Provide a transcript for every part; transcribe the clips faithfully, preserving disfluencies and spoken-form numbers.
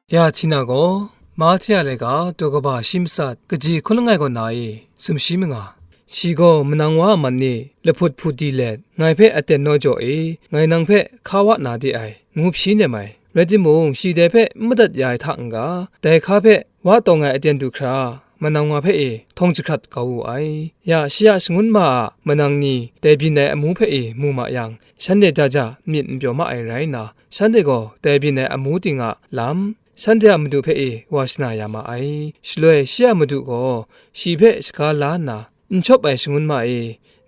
Ya Htina gaw, Mahtia laika daw kaba shi matsat kaji hkun langai kaw na e sumshi manga, shi gaw manang wa a man ni lahput hput di let, ngai hpe aten naw jaw e, ngai nang hpe hka wa na de ai, ngu hpyi nem ai. Rai timung, shi dai hpe n madat ya ai hta n-ga, dai hka hpe wa tawng ai aten du hkra, manang wa hpe e htawng jahkrat kau wu ai. Ya, shi a shangun ma a manang ni dai byin ai amu hpe e mu ma yang, shanhte ja ja myit n pyaw ma ai rai nna, shanhte gaw dai byin ai amu ting a lam, shanhte a madu hpe e wa shana ya ma ai. Shaloi shi a madu gaw shi hpe shaga la nna, "N shawp ai shangun ma e,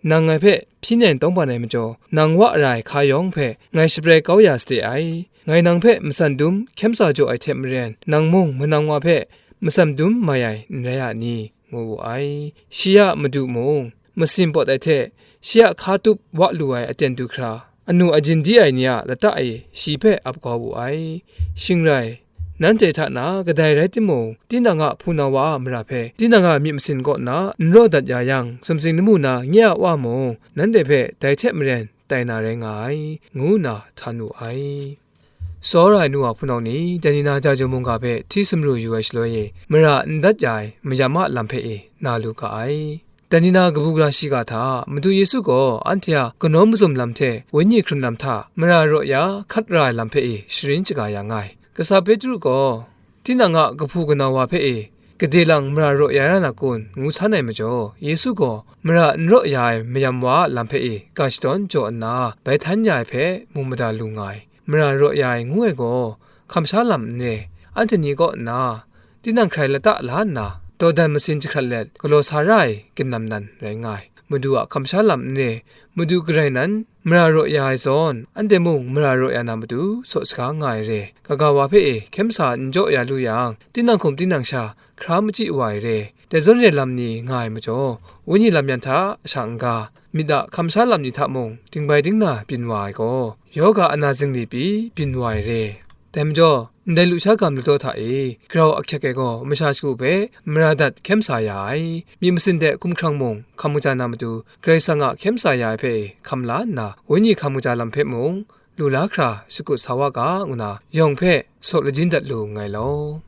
nang ngai hpe hpyi nen tawngban ai majaw, nang wa ra ai hka yawng hpe ngai shabrai kau ya sade ai. Ngai nang hpe matsan dum hkyem sa jaw ai hte maren, nang mung manang wa hpe matsan dum mai ai n rai a ni?" ngu wu ai. Shi a madu mung, masin pawt ai hte shi a hka tup wa lu ai aten du hkra, anu ajin di ai ni a lata e shi hpe ap kau wu ai. Shing rai, nanhte hta na kadai rai timung, tinang a hpunau wa a mara hpe tinang a myit masin kaw na n raw dat ya yang, sumsing lamu na nye a Wa mung nanhte hpe dai hte maren tai na rai nga ai, ngu nna htan wu ai. Tsawra ai nu wa hpunau ni, dai ni na Jajung mungga hpe hti sumru yu ai shaloi e, mara n dat ya ai mayam a lam hpe e na lu ga ai. Dai ni na kabu gara shiga hta, Madu Yesu gaw anhte a kanawn mazum lam hte wenyi hkrun lam hta mara raw ya hkat ra ai lam hpe e sharin shaga ya nga ai. Kasa Petru gaw, tinang a kahpu kanau wa hpe e, gade lang mara raw ya ra na kun, ngu san ai majaw, Yesu gaw mara n raw ya ai mayam wa a lam hpe e ga shadawn jaw nna, bai htan ya ai hpe mu mada lu nga ai. Mara raw ya ai ngu ai gaw, hkamsha lam n re, anhte ni kaw nna, tinang hkrai lata la nna, dawdan masin jahkrat let galaw sa ra ai ginlam nan rai nga ai. Madu a hkamsha lam n re, Madu garai nan, mara raw ya ai zawn, anhte mung mara raw ya na matu saw saga nga ai re, kaga wa hpe e hkyem sa n jaw ya lu yang, tinang hkum tinang sha hkra machyi wa ai re, dai zawn re lam ni nga ai majaw, wenyi lam yan hta sha n-ga, myit a hkamsha lam ni hta mung dingbai dingna byin wa ai gaw, yoga ana zingli pyi byin wa ai re. Dai majaw, ndai lusha gam ladaw hta e grau ahkyek ai gaw masha shagu hpe mara dat hkyem sa ya ai, myit masin de hkumhkrang mung hkam kaja na matu, Karai Kasang a hkyem sa ya ai hpe hkam la nna, wenyi hkam kaja lam hpe mung lu la hkra shakut sa wa ga, ngu na yawng hpe saw lajin dat lu nngai law.